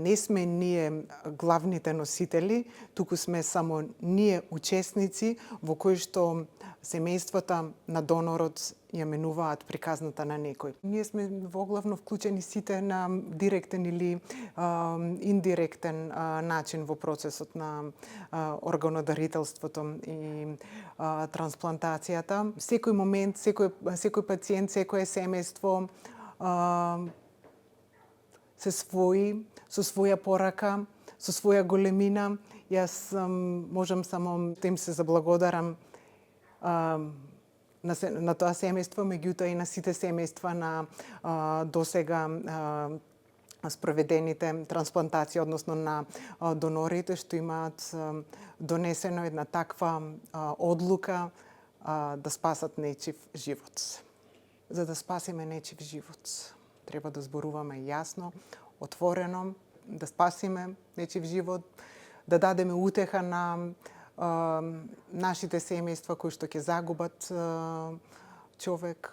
не сме ние главните носители, туку сме само ние учесници во кои што семејствата на донорот ја менуваат приказната на некој. Ние сме воглавно вклучени сите на директен или индиректен начин во процесот на органодарителството и трансплантацијата. Секој момент, секој пациент, секое семејство се свои, со своја порака, со своја големина. Јас можам само да им се заблагодарам на тоа семејство, меѓутоа и на сите семејства на досега спроведените трансплантации, односно на донорите што имаат донесено една таква одлука да спасат нечив живот. За да спасиме нечив живот, треба да зборуваме јасно, отворено, да спасиме нечив живот, да дадеме утеха на нашите семејства кои што ќе загубат човек